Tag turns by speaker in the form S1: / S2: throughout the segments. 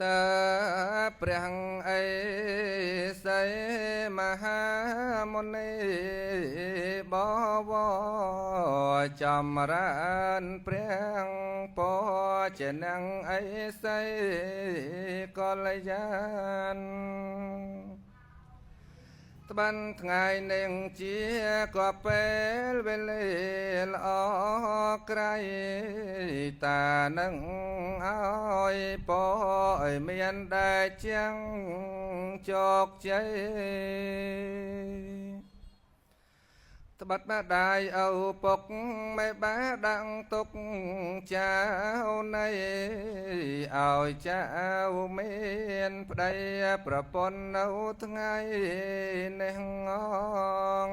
S1: តើព្រះអេសីមហាមុនីបវរចម្រើនព្រះពរជានឹងអេសីកល្យាន ត្បិនថ្ងៃនឹងជាក៏ពេលវេលាល្អក្រៃតានឹងឲ្យពរឲ្យមានដែលជាងជោគជ័យ ត្បិតម្ដាយឪពុកមេបាដាក់ទុកចៅនៃឲ្យចៅមានប្តីប្រពន្ធនៅថ្ងៃនេះងង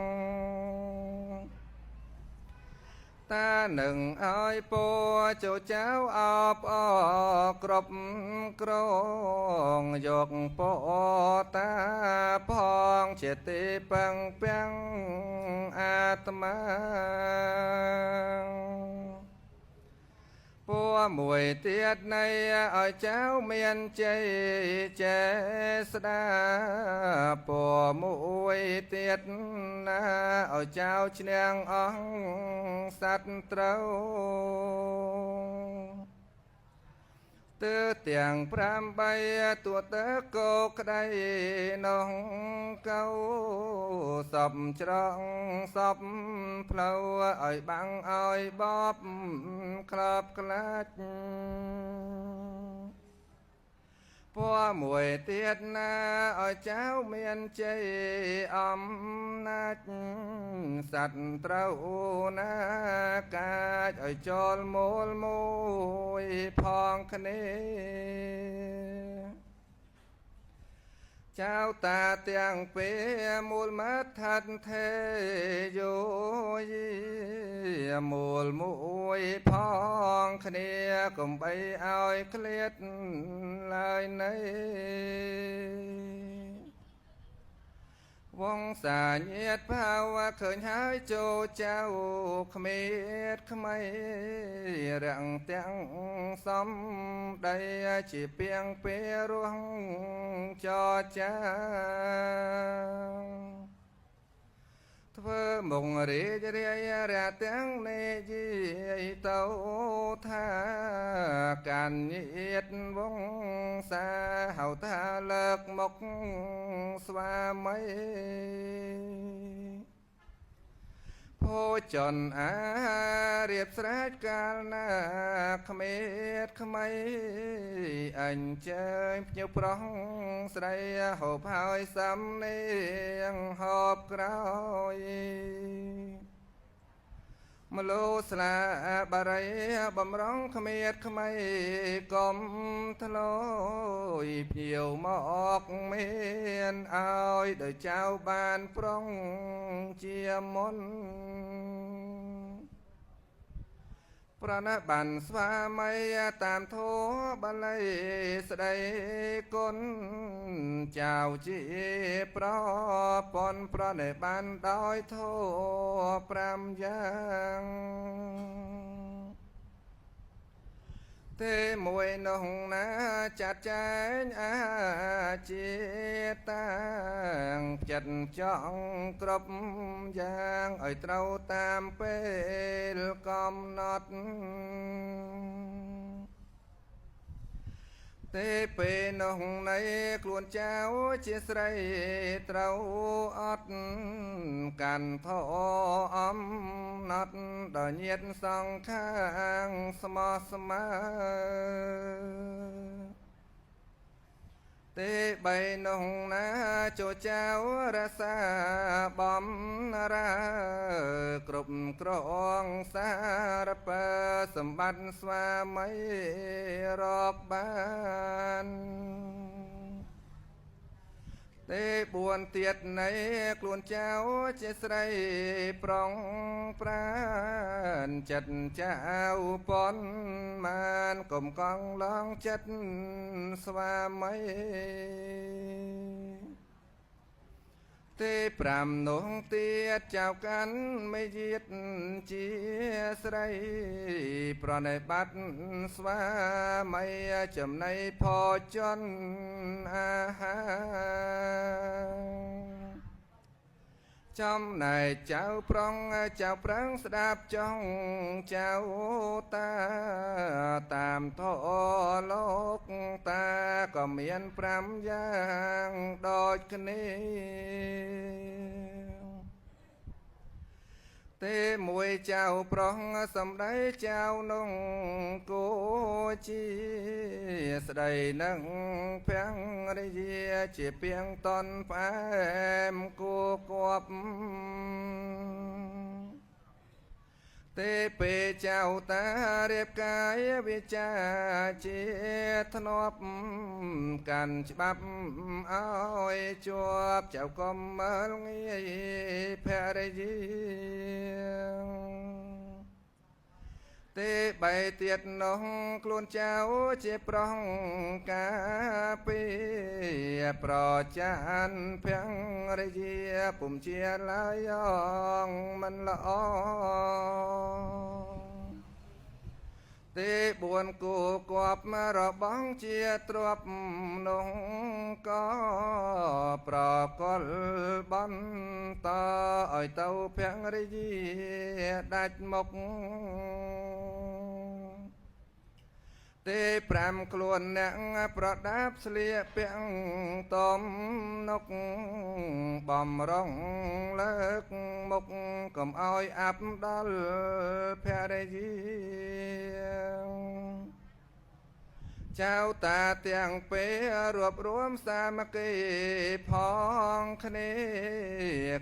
S1: តានឹងឲ្យពចូលចៅអបអគ្រប់ក្រងយកពតាផងជាទីពឹងពាំងអាត្មា ពួមួយទៀតនៃឲ្យចៅមានជ័យចេស្ដាពួមួយទៀតណាឲ្យចៅឈ្នះអស់សត្វត្រូវទើទាំង8ទួតកោក្តីនងកៅសពច្រងសពផ្លូវឲ្យបាំងឲ្យបបក្របខ្លាចពណ៌មួយទៀតណាឲ្យចៅមានជ័យអំណាចសត្វត្រូវណាកាចឲ្យចូលមូលមួយផងគ្នាចៅតាទាំងពេលមូលមដ្ឋិថេយោយីមូលមួយផងគ្នាកុំបីឲ្យឃ្លាតឡើយនៃវងសាញាតភាវៈឃើញហើយចូលចៅក្មេតក្មៃរាំងទាំងសំដីជាពីងពេរងចចាធ្វើមុងរាជរាយរាទាំងនិយាយទៅថាកាញាតវងសាហៅថាលើកមុខស្វាមីភោជនអារៀបស្រេចកាលណាក្មេតក្មៃអញ្ជើញភ្ញៀវប្រុសស្រីហូបហើយសំនាងហូបក្រោយមលោស្លាបារីបំរុងក្មៀតក្មៃកុំធ្លយភ្ញៀវមកមានឲ្យដោយចៅបានប្រុងជាមុនប្រណបានស្វាមីតាមធម៌បាលីស្ដីគុណចៅជាប្រពន្ធប្រណិបានដោយធម៌5យ៉ាងទេមួយនោះណាចាត់ចែងអាជាតាងចិត្តចង់គ្រប់យ៉ាងឲ្យត្រូវតាមពេលកំណត់ទេពេលនោះនៃខ្លួនចៅជាស្រីត្រូវអត់កាន់ធអំណត់ដល់ញាតសងខាងស្មោះស្មើទេបីនោះណាចូលចៅរសាបំរាគ្រប់ក្រងសារពើសម្បត្តិស្វាមីរកបានទេ4ទៀតនៃខ្លួនចៅជាស្រីប្រុងប្រានចិត្តចៅប៉ុនមានកុំកង់ឡងចិត្តស្វាមី ទេ5នោះទៀតចៅកាន់មេយាតជាស្រីប្រណិប័តស្វាមីចំណៃផជនអាហារចំណែកចៅប្រុងចៅប្រឹងស្ដាប់ចង់ចៅតាតាមធម៌លោកតាក៏មាន5យ៉ាងដូចគ្នាទេមួយចៅប្រុសសំដីចៅនងគោជាស្ដីនឹងភរិយាជាពីងតនផ្អែមគួគប់ទេពេលចៅតារៀបកាយវិចាជាធ្នាប់កាន់ច្បាប់ឲ្យជាប់ចៅកុំមើលងាយភរិយាទេបីទៀតនោះខ្លួនចៅជាប្រុសកាពីប្រចានភរិយាពុំជាឡើយងមិនល្អទេ4គូគប់របស់ជាទ្រពនោះក៏ប្រកលបន្តឲ្យទៅភរិយាដាច់មុខទេ5ខ្លួនអ្នកប្រដាប់ស្លៀកពាក់តំនុកបំរុងលើកមុខកុំឲ្យអាប់ដល់ភរិយាចៅតាទាំងពេលរួបរួមសាមគ្គីផងគ្នា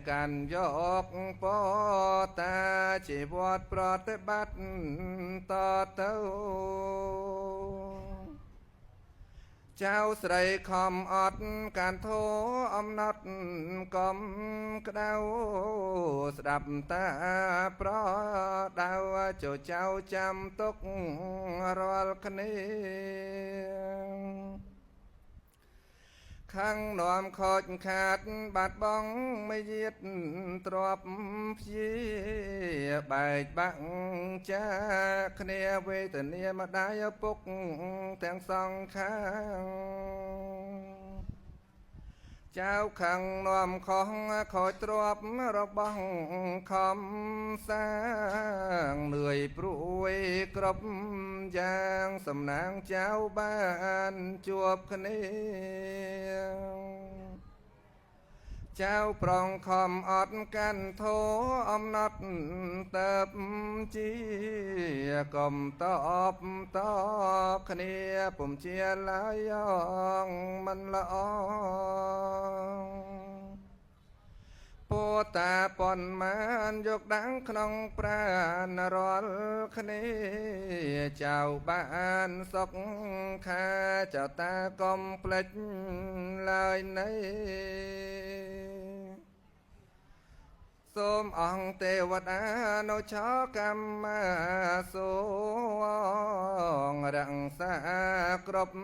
S1: កាន់យកពតាជីវត្តប្រតិបត្តិតទៅចៅស្រីខំអត់កានធោអំណត់កំក្ដៅស្ដាប់តាប្រដៅចូលចៅចាំទុករាល់គ្នាខាងនាំខូចខាតបាត់បង់មយាតទ្របព្យាបែកបាក់ចាគ្នាវេទនាម្ដាយឪពុកទាំងសងខាងចៅខាងនាំខុសខូចទ្របរបស់ខំសាងនឿយព្រួយគ្រប់យ៉ាងសំណាងចៅបានជួបគ្នាចៅប្រងខំអត់កាន់ធោអំណត់ទៅជាកុំតបតគ្នាពុំជាឡើយងមិនល្អពោតាប៉ុនមានយកដាំងក្នុងប្រាណរាល់គ្នាចៅបានសុខខាចៅតាកុំភ្លេចឡើយនៃសូមអង្គទេវតានៅឆកម្មសូងរក្សាគ្រប់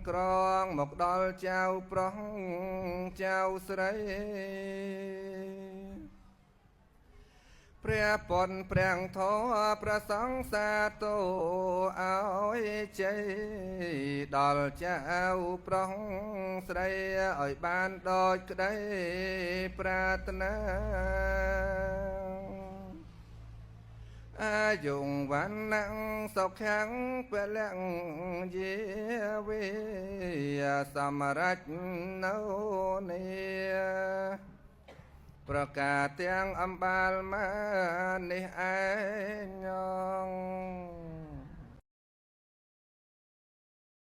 S1: ក្រងមកដល់ចៅប្រុសចៅស្រីព្រះពុទ្ធព្រះធម៌ព្រះសង្ឃសាទរឲ្យជ័យដល់ចៅប្រុសស្រីឲ្យបានដូចក្តីប្រាថ្នាអាយុវណ្ណៈសុខំពលៈយាវិសម្រេចនៅនីប្រកាសទាំងអំបាលមានេះឯងញង